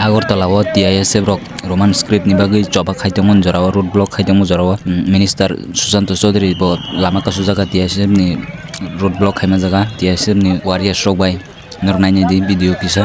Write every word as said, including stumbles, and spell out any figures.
Agartala o T I S F rok Roman script ni bagwi choba khai tongmani jora o, road block khai tongmani jora o, mm, Minister Sushanta Chowdhury bo lama kasujak kha T I S F ni road block khaima jaga T I S F ni warriors rok bai. Norok nainai di video kisa.